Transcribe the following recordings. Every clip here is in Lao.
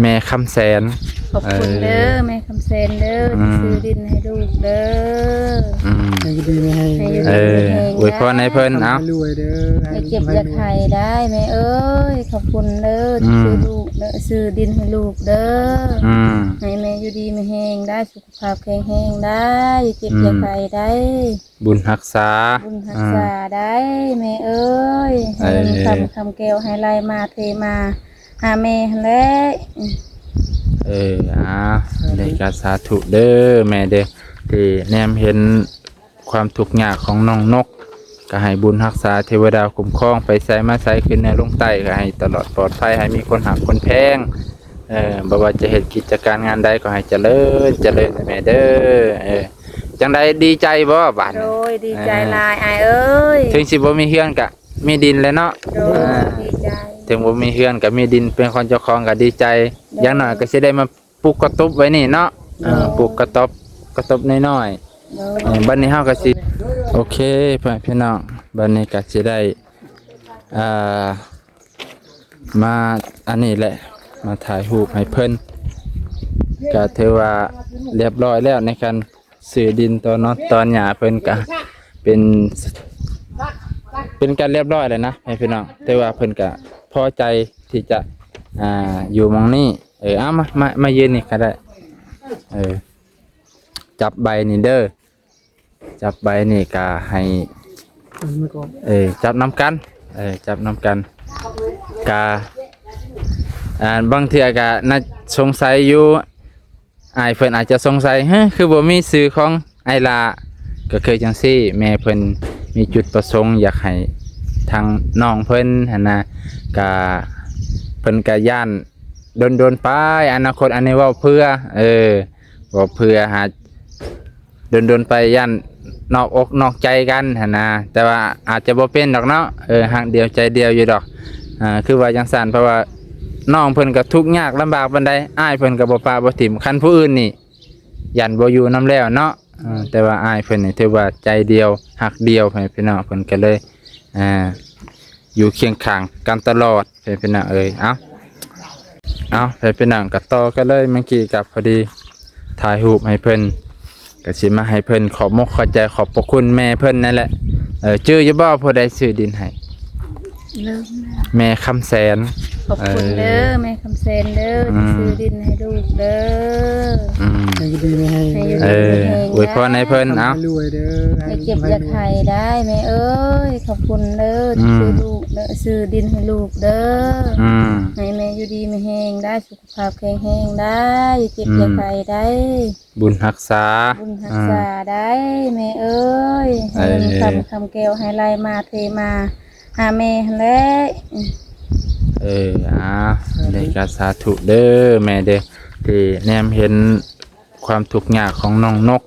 ແມ່ຄຳແສນ. ຂອບຄຸນເດີ ເອີ ແມ່ຄຳແສນເດີ ອືມ ທີ່ຊື້ດິນໃຫ້ລູກເດີ. ອືມ ໃຫ້ຢູ່ດີມີແຮງເດີ ໃຫ້ຢູ່ດີມີແຮງ ເອີ ອວຍພອນໃຫ້ເພິ່ນ ເອົາ ໃຫ້ລວຍເດີ ໃຫ້ເຈັບຢ່າໄຂ້ໄດ້ແມ່ເອີຍ. ຂອບຄຸນເດີ ອືມ ທີ່ຊື້ລູກເດີ ຊື້ດິນໃຫ້ລູກເດີ. ອືມ ໃຫ້ແມ່ຢູ່ດີມີແຮງໄດ້ ສຸຂະພາບແຂງແຮງໄດ້ ເຈັບ ອືມ ຢ່າໄຂ້ໄດ້ ບຸນຮັກສາ ບຸນຮັກສາ ອືມ ໄດ້ແມ່ເອີຍ. ເອີ ໃຫ້ເງິນຄຳ ຄຳແກ້ວໃຫ້ໄຫຼມາເທມາຫາແມ່ຫັ້ນແຫຼະ. ເອີ ອ່າ ນີ້ກໍສາທຸເດີແມ່ເດີ ທີ່ແນມເຫັນຄວາມທຸກຍາກຂອງນ້ອງນົກ ກໍໃຫ້ບຸນຮັກສາເທວະດາຄຸ້ມຄອງ ໄປໃສມາໃສ ຂຶ້ນເໜືອລົງໃຕ້ ກໍໃຫ້ຕະຫຼອດປອດໄພ ໃຫ້ມີຄົນຮັກຄົນແພງ. ເອີ ບໍ່ວ່າຈະເຮັດກິດຈະການງານໃດ ກໍໃຫ້ຈະເລີນ ຈະເລີນແມ່ເດີ. ເອີ ຈັ່ງໃດ ດີໃຈບໍ່ບາດນີ້? ໂດຍ ດີໃຈ ເອີ ຫຼາຍອ້າຍເອີຍ ເຖິງຊິບໍ່ມີເຮືອນກະມີດິນແຫຼະເນາະ. ໂດຍ ອ່າ ດີໃຈ ເຖິງບໍ່ມີເຮືອນກະມີດິນເປັນຂອງເຈົ້າຂອງກະດີໃຈ. ໂດຍ ຢ່າງໜ້ອຍກະຊິໄດ້ມາປຸກກະຕຸບໄວ້ນີ້ເນາະ. ໂດຍ ອ່າ ປຸກກະຕັບ ກະຕັບນ້ອຍໆ. ໂດຍ ເອີ ບັດນີ້ເຮົາກະຊິ ໂອເຄ ພໍ່ແມ່ພີ່ນ້ອງ ບັດນີ້ກະຊິໄດ້ ອ່າ ມາອັນນີ້ແຫຼະ ມາຖ່າຍຮູບໃຫ້ເພິ່ນ ກະຖືວ່າລຽບຮ້ອຍແລ້ວໃນການຊື້ດິນຕໍ່ເນາະ ຕໍ່ຫຍ້າເພິ່ນກະເປັນ ເປັນການລຽບຮ້ອຍແລ້ວນະ ໃຫ້ພີ່ນ້ອງ ຖືວ່າເພິ່ນກະພໍໃຈທີ່ຈະ ອ່າ ຢູ່ໝ່ອງນີ້. ເອີ ເອົາ ມາ ມາ ມາຢືນນີ້ກະໄດ້ ເອີ ຈັບໃບນີ້ເດີ ຈັບໃບນີ້ກະໃຫ້ ເອີ ຈັບນຳກັນ ເອີ ຈັບນຳກັນ ກະ ອ່າ ບາງເທື່ອກະໜ້າສົງໄສຢູ່ ອ້າຍເພິ່ນອາດຈະສົງໄສ ເຮີ ຄືບໍ່ມີຊື່ຂອງອ້າຍຫຼ້າ ກໍຄືຈັ່ງຊີ້ ແມ່ເພິ່ນມີຈຸດປະສົງຢາກໃຫ້ທາງນ້ອງເພິ່ນຫັ້ນນະ ກະເພິ່ນກະຢ້ານ ດົນໆໄປ ອະນາຄົດ ອັນນີ້ເວົ້າເພື່ອ ເອີ ເວົ້າເພື່ອຫາ ດົນໆໄປຢ້ານນອກອົກນອກໃຈກັນຫັ້ນນະ ແຕ່ວ່າອາດຈະບໍ່ເປັນດອກເນາະ. ເອີ ຮັກດຽວໃຈດຽວຢູ່ດອກ ອ່າ ຄືວ່າຈັ່ງຊັ້ນ ເພາະວ່ານ້ອງເພິ່ນກໍທຸກຍາກລຳບາກປານໃດ ອ້າຍເພິ່ນກໍບໍ່ປະບໍ່ຖິ້ມ. ຄັນຜູ້ອື່ນນີ້ຢ້ານບໍ່ຢູ່ນຳແລ້ວເນາະ ເອີ ແຕ່ວ່າອ້າຍເພິ່ນນີ້ຖືວ່າໃຈດຽວ ຮັກດຽວ ໃຫ້ພີ່ນ້ອງເພິ່ນກໍເລີຍ ອ່າ ຢູ່ຄຽງຂ້າງກັນຕະຫຼອດ ເພື່ອນພີ່ນ້ອງເອີຍ. ເອົາ ເອົາ ເພື່ອນພີ່ນ້ອງກໍຕໍ່ກັນເລີຍ ເມື່ອກີ້ກໍພໍດີຖ່າຍຮູບໃຫ້ເພິ່ນ ກໍຊິມາໃຫ້ເພິ່ນຂອບມົກຂອບໃຈ ຂອບພະຄຸນແມ່ເພິ່ນນັ້ນແຫຼະ. ເອີ ຈື່ຢູ່ບໍ່ຜູ້ໃດຊື້ດິນໃຫ້? ລືມແລ້ວ ແມ່ຄຳແສນ. ຂອບຄຸນເດີ ເອີ ແມ່ຄຳແສນເດີ ອືມ ທີ່ຊື້ດິນໃຫ້ລູກເດີ. ອືມ ໃຫ້ຢູ່ດີມີແຮງເດີ ເອີ ໃຫ້ຢູ່ດີມີແຮງ ອວຍພອນໃຫ້ເພິ່ນ ເອົາ ໃຫ້ລວຍເດີ ໃຫ້ເຈັບຢ່າໄຂ້ໄດ້ແມ່ເອີຍ. ຂອບຄຸນເດີ ອືມ ທີ່ຊື້ລູກເດີ ຊື້ດິນໃຫ້ລູກເດີ. ອືມ ໃຫ້ແມ່ຢູ່ດີມີແຮງໄດ້ ສຸຂະພາບແຂງແຮງໄດ້ ເຈັບ ອືມ ຢ່າໄຂ້ໄດ້ ບຸນຮັກສາ ບຸນຮັກສາ ອືມ ໄດ້ແມ່ເອີຍ. ໃຫ້ເງິນຄຳ ເອີ ຄຳແກ້ວໃຫ້ໄຫຼມາເທມາຫາແມ່ຫັ້ນແຫຼະ. ເອີ ອ່າ ນີ້ກໍສາທຸເດີແມ່ເດີ ທີ່ແນມເຫັນ ຄວາມທຸກຍາກຂອງນ້ອງນົກ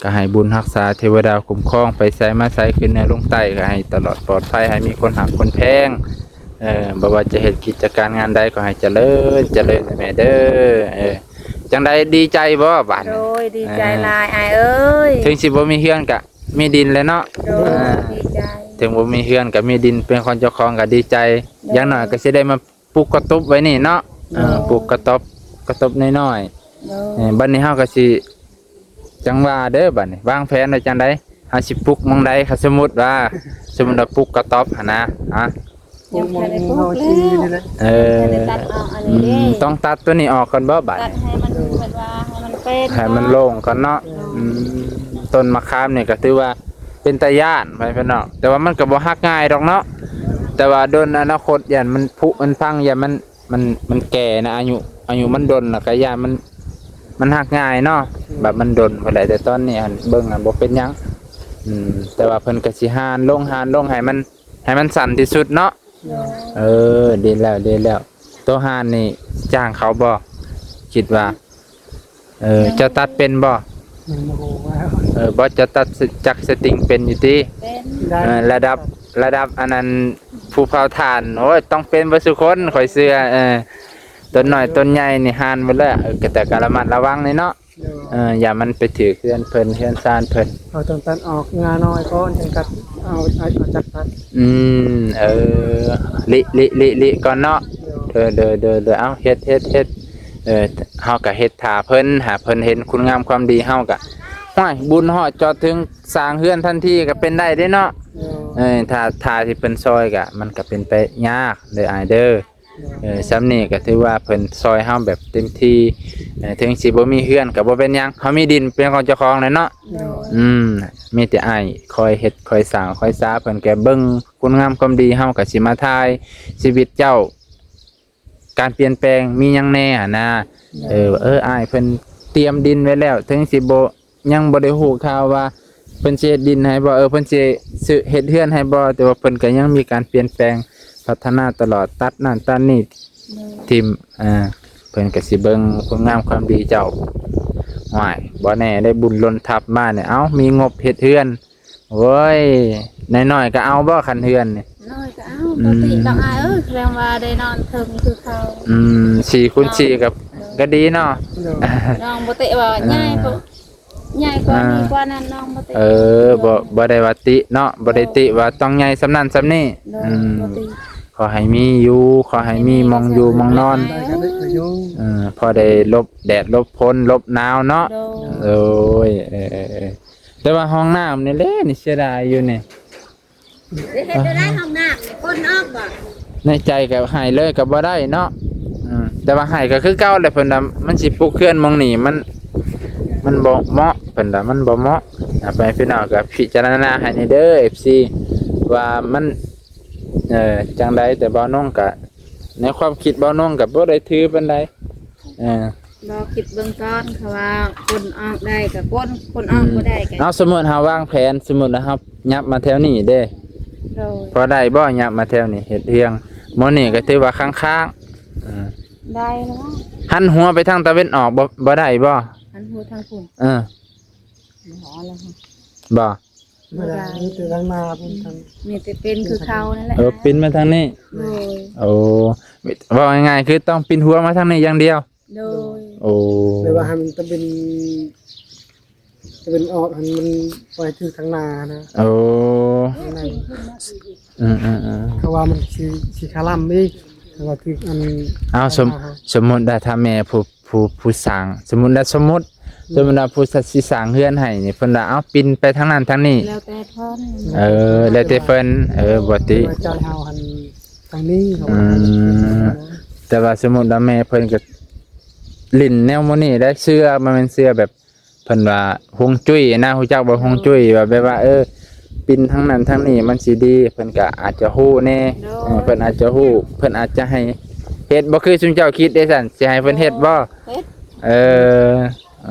ກໍໃຫ້ບຸນຮັກສາເທວະດາຄຸ້ມຄອງ ໄປໃສມາໃສ ຂຶ້ນເໜືອລົງໃຕ້ ກໍໃຫ້ຕະຫຼອດປອດໄພ ໃຫ້ມີຄົນຮັກຄົນແພງ. ເອີ ບໍ່ວ່າຈະເຮັດກິດຈະການງານໃດ ກໍໃຫ້ຈະເລີນ ຈະເລີນແມ່ເດີ. ເອີ ຈັ່ງໃດ ດີໃຈບໍ່ບາດນີ້? ໂດຍ ດີໃຈ ເອີ ຫຼາຍອ້າຍເອີຍ ເຖິງຊິບໍ່ມີເຮືອນກະມີດິນແຫຼະເນາະ. ໂດຍ ອ່າ ດີໃຈ ເຖິງບໍ່ມີເຮືອນກະມີດິນເປັນຂອງເຈົ້າຂອງກະດີໃຈ. ໂດຍ ຢ່າງໜ້ອຍກະຊິໄດ້ມາ ປຸກກະຕຸບໄວ້ນີ້ເນາະ. ໂດຍ ເອີ ປຸກກະຕັບ ກະຕັບນ້ອຍໆ. ໂດຍ ເອີ ບັດນີ້ເຮົາກໍຊິ ຈັ່ງວ່າເດີບັດນີ້ ວາງແຜນໄວ້ຈັ່ງໃດ ເຮົາຊິປຸກໝ່ອງໃດ? ຄັນສົມມຸດວ່າ ສົມມຸດວ່າປຸກກະຕັບຫັ້ນນະ ຮະ ຍັງບໍ່ທັນໄດ້ປຸກແລ້ວ ເອີ ຍັງບໍ່ທັນໄດ້ຕັດອອກອັນນີ້ເດ້. ອືມ ຕ້ອງຕັດຕົວນີ້ອອກກ່ອນບໍ່ບາດນີ້? ຕັດໃຫ້ມັນແບບວ່າໃຫ້ມັນເປັນ ໃຫ້ມັນໂລ່ງກ່ອນເນາະ. ໂດຍ ອືມ ຕົ້ນມະຂາມນີ້ກໍຖືວ່າ ເປັນຕາຢ້ານ ພໍ່ແມ່ພີ່ນ້ອງ ແຕ່ວ່າມັນກໍບໍ່ຫັກງ່າຍດອກເນາະ. ແຕ່ວ່າດົນອະນາຄົດຢ້ານມັນຜຸມັນພັງ ຢ້ານມັນ ມັນ ມັນແກ່ນະ ອາຍຸ ອາຍຸມັນດົນ ແລ້ວກໍຢ້ານມັນ ມັນຫັກງ່າຍເນາະ. ແບບມັນດົນພຸ້ນແຫຼະ ແຕ່ຕອນນີ້ຫັ້ນເບິ່ງຫັ້ນບໍ່ເປັນຫຍັງ. ອືມ ແຕ່ວ່າເພິ່ນກໍຊິຫານລົງ ຫານລົງໃຫ້ມັນ ໃຫ້ມັນສັ້ນທີ່ສຸດເນາະ. ໂດຍ ເອີ ດີແລ້ວ ດີແລ້ວ. ໂຕຫານນີ້ຈ້າງເຂົາບໍ່? ຄິດວ່າ ເອີ ເຈົ້າຕັດເປັນບໍ່? ຍັງບໍ່ຮູ້ວ່າ ເອີ ບໍ່ ເຈົ້າຕັດຈັກສະຕິງເປັນຢູ່ຕິ? ເປັນ ໄດ້ ເອີ ລະດັບ ລະດັບອັນນັ້ນ ຜູ້ເຜົາຖ່ານ ໂອ້ຍ ຕ້ອງເປັນເບິດຊຸຄົນ ຂ້ອຍເຊື່ອ. ເອີ ຕົ້ນນ້ອຍຕົ້ນໃຫຍ່ນີ້ຫານໝົດແລ້ວ. ເອີ ກໍແຕ່ກໍລະມັດລະວັງນີ້ເນາະ. ໂດຍ ເອີ ຢ່າມັນໄປຖືກເຮືອນເພິ່ນເຮືອນຊານເພິ່ນ. ເຮົາຕ້ອງຕັດອອກງ່ານ້ອຍກ່ອນ ຈັ່ງກັດເອົາ ເອົາ ເອົາຈັກຕັດ. ອືມ ເອີ ລິ ລິ ລິ ລິກ່ອນເນາະ. ໂດຍ ເດີ ເດີ ເດີ ເດີ ເອົາ ເຮັດ ເຮັດ ເຮັດ. ເອີ ເຮົາກໍເຮັດຖ້າເພິ່ນ ຖ້າເພິ່ນເຫັນຄຸນງາມຄວາມດີ ເຮົາກໍ ຫ້ວຍ ບຸນຮອດຈອດເຖິງສ້າງເຮືອນທັນທີກໍເປັນໄດ້ເດ້ເນາະ. ໂດຍ ເອີ ຖ້າ ຖ້າທີ່ເພິ່ນຊ່ອຍກໍ ມັນກໍເປັນໄປຍາກເດີອ້າຍເດີ. ໂດຍ ເອີ ຊ່ຳນີ້ກໍຖືວ່າເພິ່ນຊ່ອຍເຮົາແບບເຕັມທີ່. ເອີ ເຖິງຊິບໍ່ມີເຮືອນກໍບໍ່ເປັນຫຍັງ ເຮົາມີດິນເປັນຂອງເຈົ້າຂອງແລ້ວເນາະ. ໂດຍ ອືມ ມີແຕ່ອ້າຍຄອຍເຮັດ ຄອຍສ້າງ ຄອຍສາ ເພິ່ນກໍເບິ່ງຄຸນງາມຄວາມດີ ເຮົາກໍຊິມາຖ່າຍຊີວິດເຈົ້າ ການປ່ຽນແປງມີຫຍັງແດ່ຫັ້ນນະ. ໂດຍ ເອີ ເອີ ອ້າຍເພິ່ນຕຽມດິນໄວ້ແລ້ວ ເຖິງຊິບໍ່ ຍັງບໍ່ໄດ້ຮູ້ຂ່າວວ່າເພິ່ນຊິເຮັດດິນໃຫ້ບໍ່ ເອີ ເພິ່ນຊິຊື້ເຮັດເຮືອນໃຫ້ບໍ່ ແຕ່ວ່າເພິ່ນກໍຍັງມີການປ່ຽນແປງພັດທະນາຕະຫຼອດ ຕັດນັ້ນຕັດນີ້ ໂດຍ ຖິ້ມ ເອີ ເພິ່ນກໍຊິເບິ່ງຄຸນງາມຄວາມດີເຈົ້າ. ຫ້ວຍ ບໍ່ແນ່ເດ້ ບຸນຫຼົ່ນທັບມານີ້ ເອົ້າ ມີງົບເຮັດເຮືອນ ໂອ້ຍ ນ້ອຍໆກໍເອົາບໍ່ ຄັນເຮືອນນີ້? ນ້ອຍກໍເອົາ ອືມ ບໍ່ຕິດອກອ້າຍເອີຍ ແສດງວ່າໄດ້ນອນເທິງຄືເກົ່າ. ອືມ ສີ່ຄູນສີ່ກໍ ໂດຍ ກໍດີເນາະ. ໂດຍ ນ້ອງບໍ່ຕິວ່າໃຫຍ່ ອ່າ ໃຫຍ່ກວ່ານີ້ ອ່າ ກວ່ານັ້ນ ນ້ອງບໍ່ຕິ. ເອີ ບໍ່ ບໍ່ໄດ້ວ່າຕິເນາະ ບໍ່ໄດ້ຕິວ່າຕ້ອງໃຫຍ່ສ່ຳນັ້ນສ່ຳນີ້. ໂດຍ ອືມ ບໍ່ຕິ ຂໍໃຫ້ມີຢູ່ ຂໍໃຫ້ມີໝ່ອງຢູ່ໝ່ອງນອນ. ໂດຍ ເອີ ພໍໄດ້ຫຼົບແດດຫຼົບຝົນຫຼົບໜາວເນາະ. ໂດຍ ໂດຍ ເອີ ເອີ ເອີ. ແຕ່ວ່າຫ້ອງນ້ຳນີ້ແຫຼະ ນີ້ເສຍດາຍຢູ່ນີ້. ເຮັດໄດ້ຫ້ອງນ້ຳນີ້ ຄົນອອກບໍ່? ໃນໃຈກໍໃຫ້ເລີຍກໍບໍ່ໄດ້ເນາະ. ອືມ ແຕ່ວ່າໃຫ້ກໍຄືເກົ່າແຫຼະ ເພິ່ນວ່າມັນຊິປຸກເຮືອນໝ່ອງນີ້ ມັນ ມັນບໍ່ເໝາະ ເພິ່ນວ່າມັນບໍ່ເໝາະ. ອາ ໄປພີ່ນ້ອງກໍພິຈາລະນາໃຫ້ແດ່ເດີ ເອັຟຊີ ວ່າມັນ ເອີ ຈັ່ງໃດ. ແຕ່ບ່າວນົງກໍ ໃນຄວາມຄິດບ່າວນົງກໍບໍ່ໄດ້ຖືປານໃດ. ເອີ ລອຄິດເບິ່ງກ່ອນ ເພາະວ່າຄົນອອກໄດ້ກໍຄົນ ຄົນອອກ ອືມ ບໍ່ໄດ້ກໍ ເອົາ ສົມມຸດເຮົາວາງແຜນ ສົມມຸດວ່າເຮົາຫຍັບມາແຖວນີ້ເດ້. ໂດຍ ພໍໄດ້ບໍ່ ຫຍັບມາແຖວນີ້ເຮັດເຮືອນ? ໝ່ອງນີ້ກໍຖືວ່າຄ້າງໆ. ອືມ ໄດ້ແລ້ວ ຫັນຫົວໄປທາງຕາເວັນອອກບໍ່ ບໍ່ໄດ້ບໍ່? ຫັນຫົວທາງພຸ້ນ ເອີ ບໍ່ ບໍ່ໄດ້ ມີແຕ່ທາງໜ້າພຸ້ນ ທາງ ມີແຕ່ເປັນຄືເກົ່ານັ້ນແຫຼະ. ເອີ ປິ່ນມາທາງນີ້. ໂດຍ ໂອ້ ເວົ້າງ່າຍໆ ຄືຕ້ອງປິ່ນຫົວມາທາງນີ້ຢ່າງດຽວ. ໂດຍ ໂອ້ ແປວ່າໃຫ້ມັນຕາເວັນ ຕາເວັນອອກຫັ້ນ ມັນໄປຖືກທາງໜ້ານະ. ໂອ້ ທາງໜ້າ ອືມໆໆ ເພາະວ່າມັນຊິ ຊິຄາລຳອີກ ເພາະວ່າຖືກອັນ ເອົາ ສົມ ສົມມຸດວ່າຖ້າແມ່ຜູ້ ຜູ້ ຜູ້ສ້າງ ສົມມຸດນະ ສົມມຸດ ອືມ ສົມມຸດວ່າຜູ້ ຊິສ້າງເຮືອນໃຫ້ນີ້ ເພິ່ນວ່າ ເອົາ ປິ່ນໄປທາງນັ້ນທາງນີ້ ແລ້ວແຕ່ເພິ່ນ. ເອີ ແລ້ວແຕ່ເພິ່ນ. ເອີ ບໍ່ຕິ ໃຈເຮົາຫັ້ນທາງນີ້ ອືມ ແຕ່ວ່າສົມມຸດວ່າແມ່ເພິ່ນກໍຫຼິ້ນແນວໝູ່ນີ້ໄດ້ ເຊື່ອ ມັນແມ່ນເຊື່ອແບບ ເພິ່ນວ່າຮົວງຈຸ້ຍນະ ຮູ້ຈັກບໍ່ ໂດຍ ຮົວງຈຸ້ຍ ວ່າແບບວ່າ ເອີ ປິ່ນທາງນັ້ນທາງນີ້ມັນຊິດີ ເພິ່ນກໍອາດຈະຮູ້ແດ່. ໂດຍ ເອີ ເພິ່ນອາດຈະຮູ້ ເພິ່ນອາດຈະໃຫ້ເຮັດ ບໍ່ຄືຊຸມເຈົ້າຄິດເດ້ຊັ້ນ ຊິໃຫ້ເພິ່ນເຮັດບໍ່? ເຮັດ ເອີ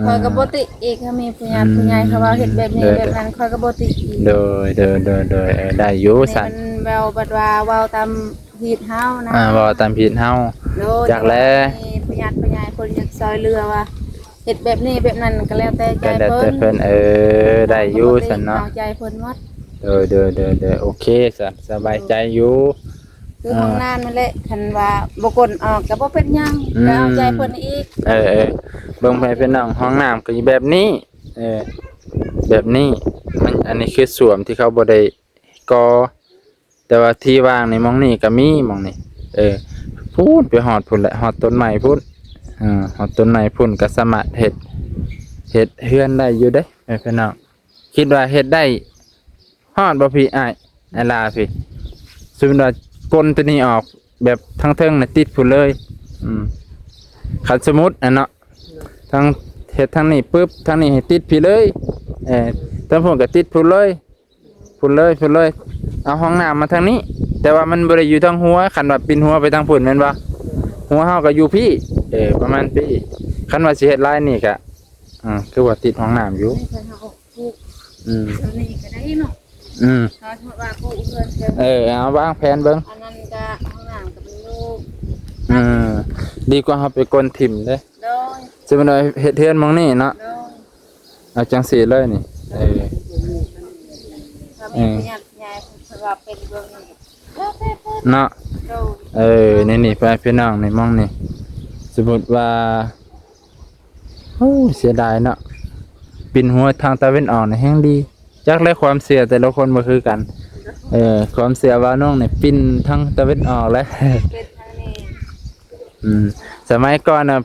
ຂ້ອຍກໍບໍ່ຕິອີກ ຖ້າມີຜູ້ໃຫຍ່ ອືມ ຜູ້ໃຫຍ່ເຂົາເວົ້າເຮັດແບບນີ້ ໂດຍ ແບບນັ້ນ ຂ້ອຍກໍບໍ່ຕິອີກ. ໂດຍ ໂດຍ ໂດຍ ໂດຍ ເອີ ໄດ້ຢູ່ຊັ້ນ ມັນເວົ້າບັດວ່າເວົ້າຕາມຜິດເຮົານະ ອ່າ ເວົ້າຕາມຜິດເຮົາ. ໂດຍ ຈັກແຫຼະ ມີຜູ້ໃຫຍ່ ຜູ້ໃຫຍ່ເພິ່ນຢາກຊ່ອຍເຫຼືອວ່າ ເຮັດແບບນີ້ແບບນັ້ນກໍແລ້ວແຕ່ໃຈເພິ່ນ ກໍແລ້ວແຕ່ເພິ່ນ. ເອີ ໄດ້ຢູ່ຊັ້ນເນາະ ເອົາໃຈເພິ່ນໝົດ. ໂດຍ ໂດຍ ໂດຍ ໂດຍ ໂອເຄຊັ້ນ ສະບາຍໃຈຢູ່. ຄືຫ້ອງນ້ຳນັ້ນແຫຼະ ຄັນວ່າບໍ່ກົ້ນອອກກໍບໍ່ເປັນຫຍັງ ອືມ ກໍເອົາໃຈເພິ່ນອີກ. ເອີ ເອີ ເບິ່ງໄປພີ່ນ້ອງ ຫ້ອງນ້ຳກໍຢູ່ແບບນີ້. ເອີ ແບບນີ້ ມັນ ອັນນີ້ຄືສ້ວມທີ່ເຂົາບໍ່ໄດ້ກໍ່ ແຕ່ວ່າທີ່ວ່າງນີ້ ໝ່ອງນີ້ກໍມີ ໝ່ອງນີ້ ເອີ ພຸ້ນ ໄປຮອດພຸ້ນແຫຼະ ຮອດຕົ້ນໄມ້ພຸ້ນ. ເອີ ຮອດຕົ້ນໄມ້ພຸ້ນກໍສາມາດເຮັດ ເຮັດເຮືອນໄດ້ຢູ່ເດ້ ເອີ ພີ່ນ້ອງ. ຄິດວ່າເຮັດໄດ້ຮອດບໍ່ພີ່ອ້າຍ ອາລາພີ່? ສົມມຸດວ່າກົ້ນຕົວນີ້ອອກ ແບບທາງເທິງນະຕິດພຸ້ນເລີຍ. ອືມ ຄັນສົມມຸດຫັ້ນເນາະ ທາງ ເຮັດທາງນີ້ປຶບ ທາງນີ້ໃຫ້ຕິດພີ້ເລີຍ ເອີ ທາງພຸ້ນກໍຕິດພຸ້ນເລີຍ ພຸ້ນເລີຍ ພຸ້ນເລີຍ. ເອົາຫ້ອງນ້ຳມາທາງນີ້ ແຕ່ວ່າມັນບໍ່ໄດ້ຢູ່ທາງຫົວ ຄັນວ່າປິ່ນຫົວໄປທາງພຸ້ນແມ່ນບໍ່? ຫົວເຮົາກໍຢູ່ພີ້ ເອີ ປະມານພີ້. ຄັນວ່າຊິເຮັດລາຍນີ້ກະ ອືມ ຄືວ່າຕິດຫ້ອງນ້ຳຢູ່. ນີ້ເພິ່ນເອົາອອກປູກ ອືມ ຕົວນີ້ກໍໄດ້ເນາະ. ອືມ ຖ້າສົມມຸດວ່າປູກເຮືອນແຖວ ເອີ ເອົາວາງແຜນເບິ່ງ ອັນນັ້ນກໍຫ້ອງນ້ຳກໍມີຢູ່. ອືມ ດີກວ່າເຮົາໄປກົ້ນຖິ້ມເດ້. ໂດຍ ສົມມຸດວ່າເຮັດເຮືອນໝ່ອງນີ້ເນາະ. ໂດຍ ເອົາຈັ່ງຊີ້ເລີຍນີ້ ເອີ ຖ້າມີ ເອີ ຜູ້ໃຫຍ່ ຜູ້ໃຫຍ່ເພິ່ນວ່າເປັນເບິ່ງນີ້ ເນາະ. ໂດຍ ເອີ ນີ້ໆ ພີ່ນ້ອງ ນີ້ໝ່ອງນີ້ ສົມມຸດວ່າ ໂອ້ ເສຍດາຍເນາະ ປິ່ນຫົວທາງຕາເວັນອອກນີ້ແຮງດີ. ຈັກແຫຼະ ຄວາມເຊື່ອແຕ່ລະຄົນບໍ່ຄືກັນ. ເອີ ຄວາມເຊື່ອວ່ານ້ອງນີ້ປິ່ນທາງຕາເວັນອອກແຫຼະ ເປັນທາງນີ້. ອືມ ສະໄໝກ່ອນນະ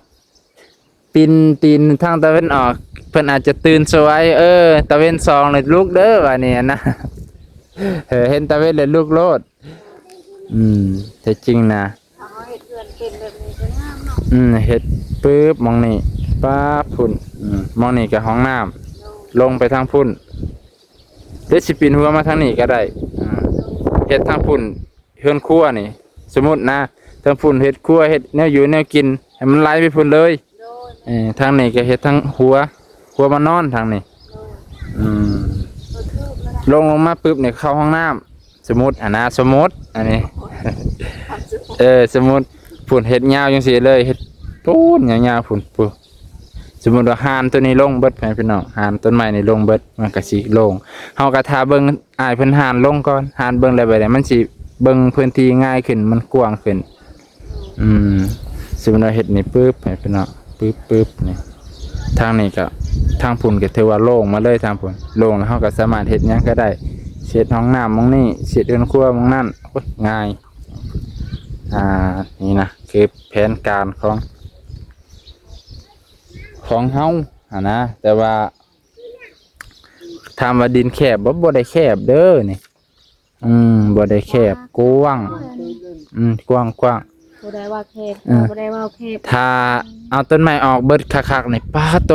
ປິ່ນຕີນທາງຕາເວັນອອກ ເພິ່ນອາດຈະຕື່ນສວຍ ເອີ ຕາເວັນສ່ອງແລ້ວລຸກເດີ ວ່ານີ້ນະ ເອີ ເຫັນຕາເວັນແລ້ວລຸກໂລດ. ອືມ ແທ້ຈິງນະ ເຮົາເຮັດເຮືອນເປັນແບບນີ້ກໍງາມເນາະ. ອືມ ເຮັດປຶບ ໝ່ອງນີ້ ປາບ ພຸ້ນ ອືມ ໝ່ອງນີ້ກໍຫ້ອງນ້ຳ ໂດຍ ລົງໄປທາງພຸ້ນ ຫຼືຊິປິ່ນຫົວມາທາງນີ້ກໍໄດ້. ອືມ ເຮັດທາງພຸ້ນ ເຮືອນຄົວນີ້ ສົມມຸດນະ ທາງພຸ້ນເຮັດຄົວ ເຮັດແນວຢູ່ແນວກິນ ໃຫ້ມັນໄຫຼໄປພຸ້ນເລີຍ. ໂດຍ ເອີ ທາງນີ້ກໍເຮັດທາງຄົວ ຄົວມານອນທາງນີ້. ໂດຍ ອືມ ລົງ ລົງມາປຶບນີ້ເຂົ້າຫ້ອງນ້ຳ ສົມມຸດຫັ້ນນະ ສົມມຸດອັນນີ້ ເອີ ສົມມຸດ ພຸ້ນເຮັດຍາວຈັ່ງຊີ້ເລີຍ ເຮັດປູນຍາວໆ ພຸ້ນ ພຸ້ນ. ສົມມຸດວ່າຮ່ານໂຕນີ້ລົງເບິດ ພໍ່ແມ່ພີ່ນ້ອງ ຮ່ານຕົ້ນໄມ້ນີ້ລົງເບິດ ມັນກໍຊິໂລ່ງ. ເຮົາກໍຖ້າເບິ່ງອ້າຍເພິ່ນຮ່ານລົງກ່ອນ ຮ່ານເບິ່ງແລ້ວ ບາດນີ້ມັນຊິເບິ່ງພື້ນທີ່ງ່າຍຂຶ້ນ ມັນກວ້າງຂຶ້ນ. ອືມ ສົມມຸດວ່າເຮັດນີ້ປຶບ ໃຫ້ພີ່ນ້ອງ ປຶບໆ ນີ້ ທາງນີ້ກໍ ທາງພຸ້ນກໍຖືວ່າໂລ່ງມາເລີຍ ທາງພຸ້ນໂລ່ງ ແລ້ວເຮົາກໍສາມາດເຮັດຫຍັງກໍໄດ້ ເຮັດຫ້ອງນ້ຳໝ່ອງນີ້ ເຮັດເຮືອນຄົວໝ່ອງນັ້ນ ໂອ້ຍ ງ່າຍ. ອ່າ ນີ້ນະ ຄືແຜນການຂອງ ຂອງເຮົາຫັ້ນນະ ແຕ່ວ່າ ຖາມວ່າດິນແຄບບໍ່? ບໍ່ໄດ້ແຄບເດີນີ້. ອືມ ບໍ່ໄດ້ແຄບ ກວ້າງ ກວ້າງ ອືມ ກວ້າງໆ. ບໍ່ໄດ້ວ່າແຄບ ເອີ ບໍ່ໄດ້ວ່າແຄບ ຖ້າເອົາຕົ້ນໄມ້ອອກເບິດຄັກໆ ນີ້ ປາດໂຕ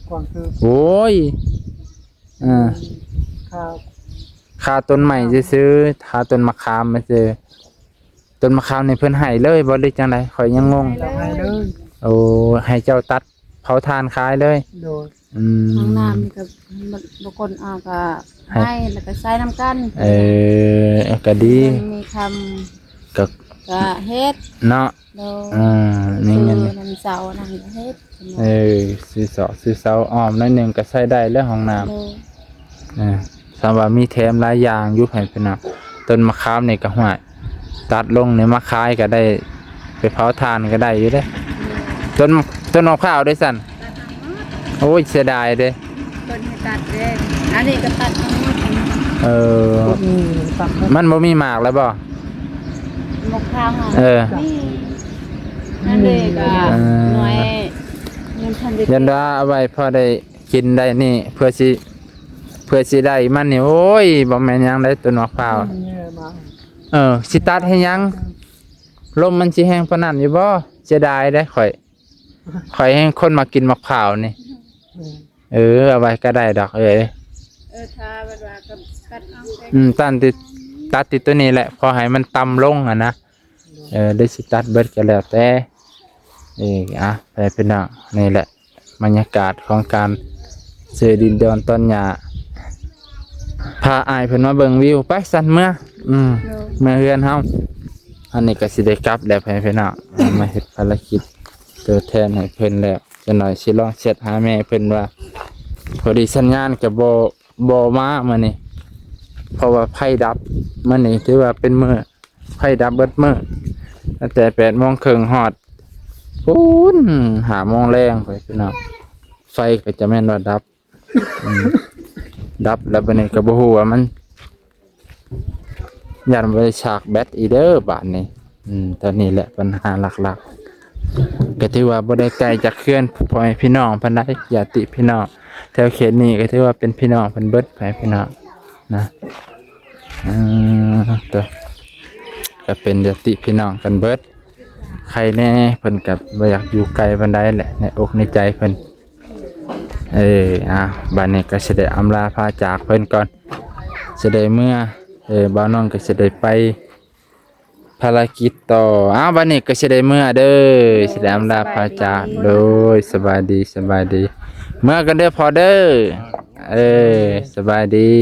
ກວ້າງຄື ໂອ້ຍ ເອີ ຄ່າ ຄ່າຕົ້ນໄມ້ຊື່ໆ ຄ່າຕົ້ນມະຂາມຊື່ໆ. ຕົ້ນມະຂາມນີ້ເພິ່ນໃຫ້ເລີຍບໍ່ ຫຼືຈັ່ງໃດ? ຂ້ອຍຍັງງົງ. ໃຫ້ເລີຍ ໃຫ້ເລີຍ. ໂອ້ ໃຫ້ເຈົ້າຕັດ ເຜົາຖ່ານຂາຍເລີຍ. ໂດຍ ອືມ ຫ້ອງນ້ຳນີ້ກໍ ບາງຄົນເອົາກໍ ໃຫ້ ໃຫ້ ແລ້ວກໍໃຊ້ນຳກັນ. ເອີ ກໍດີ ມີຄຳ ກໍ ກໍເຮັດເນາະ. ໂດຍ ເອີ ມີເງິນ ຊື່ນຳເສົານັ້ນກໍເຮັດ. ເອີ ຊື້ເສົາ ຊື້ເສົາອ້ອມໜ້ອຍໜຶ່ງກໍໃຊ້ໄດ້ແລ້ວຫ້ອງນ້ຳ. ໂດຍ ເອີ ສຳວ່າມີແຖມຫຼາຍຢ່າງຢູ່ ໃຫ້ເພິ່ນນະ. ຕົ້ນມະຂາມນີ້ກໍ ຫ້ວຍ ຕັດລົງນີ້ມາຂາຍກໍໄດ້ ໄປເຜົາຖ່ານກໍໄດ້ຢູ່ເດ້. ໂດຍ ຕົ້ນ ຕົ້ນມະພ້າວເດ້ຊັ້ນ? ຕັດເອົາໝົດ. ໂອ້ຍ ເສຍດາຍເດ້. ເພິ່ນໃຫ້ຕັດເດ້ ອັນນີ້ກໍຕັດເອົາໝົດ. ເອີ ອືມ ມັນບໍ່ມີໝາກແລ້ວບໍ່? ໝາກພ້າວຫັ້ນ ເອີ ມີ ນັ້ນເດ້ ກໍ ເອີ ໜ່ວຍ ຍັງທັນໄດ້ ຍັນວ່າເອົາໄວ້ພໍໄດ້ກິນໄດ້ນີ້ ເພື່ອຊິ ເພື່ອຊິໄດ້ມັນນີ້ ໂອ້ຍ ບໍ່ແມ່ນຫຍັງເດ້ ຕົ້ນໝາກພ້າວ. ອືມ ເອີ ຊິຕັດເຮັດຫຍັງ? ລົມມັນຊິແຮງປານນັ້ນຢູ່ບໍ່? ເສຍດາຍເດ້ຂ້ອຍ ຂ້ອຍແຮ່ງຄົນມັກກິນໝາກພ້າວນີ້. ອືມ ເອີ ເອົາໄວ້ກໍໄດ້ດອກເອີຍ. ເອີ ຖ້າແບບວ່າກໍຕັດເອົາ. ອືມ ຕັດຕິ ຕັດຕິໂຕນີ້ແຫຼະ ພໍໃຫ້ມັນຕ່ຳລົງຫັ້ນນະ. ເອີ ຫຼືຊິຕັດເບິດກໍແລ້ວແຕ່. ເອີ ອ່ະ ໄປພີ່ນ້ອງ ນີ້ແຫຼະ ບັນຍາກາດຂອງການຊື້ດິນດອນຕອນຫຍ້າ ພາອ້າຍເພິ່ນມາເບິ່ງວິວ. ໄປຊັ້ນເມືອ ອືມ ໂດຍ ເມືອເຮືອນເຮົາ. ອັນນີ້ກໍຊິໄດ້ກັບແລ້ວ ພໍ່ແມ່ພີ່ນ້ອງ ມາເຮັດພາລະກິດຕົວແທນໃຫ້ເພິ່ນແລ້ວ. ຈັກໜ້ອຍຊິລອງແຊັດຫາແມ່ເພິ່ນວ່າ ພໍດີສັນຍານກໍບໍ່ ບໍ່ມາມື້ນີ້ ເພາະວ່າໄຟດັບ. ມື້ນີ້ຖືວ່າເປັນມື້ໄຟດັບເບິດມື້ ຕັ້ງແຕ່ແປດໂມງເຄິ່ງຮອດພຸ້ນ ຫ້າໂມງແລງ ພໍ່ແມ່ພີ່ນ້ອງ. ໄຟກໍຈະແມ່ນວ່າດັບ ອືມ ດັບແລ້ວບັດນີ້ກໍບໍ່ຮູ້ວ່າມັນ ຢ້ານບໍ່ໄດ້ຊາກແບັດອີກເດີບາດນີ້. ອືມ ຕອນນີ້ແຫຼະບັນຫາຫຼັກໆ. ກໍຖືວ່າບໍ່ໄດ້ໄກຈາກເຮືອນພໍ່ແມ່ພີ່ນ້ອງປານໃດ ຍາດຕິພີ່ນ້ອງແຖວເຂດນີ້ ກໍຖືວ່າເປັນພີ່ນ້ອງເພິ່ນເບິດ ພໍ່ແມ່ພີ່ນ້ອງນະ. ອືມ ໂຕ ກໍເປັນຍາດຕິພີ່ນ້ອງເພິ່ນເບິດ ໃຄແດ່ ເພິ່ນກໍບໍ່ຢາກຢູ່ໄກປານໃດແຫຼະ ໃນອົກໃນໃຈເພິ່ນ. ເອີ ອ່າ ບາດນີ້ກໍຊິໄດ້ອຳລາພາຈາກເພິ່ນກ່ອນ ຊິໄດ້ເມືອ. ເອີ ບ່າວນອນກໍຊິໄດ້ໄປພາລະກິດຕໍ່. ອ້າວ ບາດນີ້ກໍຊິໄດ້ເມືອເດີ ໂດຍ ຊິໄດ້ອຳລາພາຈາກ. ສະບາຍດີ ໂດຍ ສະບາຍດີ ສະບາຍດີ. ເມືອກັນເດີພໍ່ເດີ. ເອີ ສະບາຍດີ.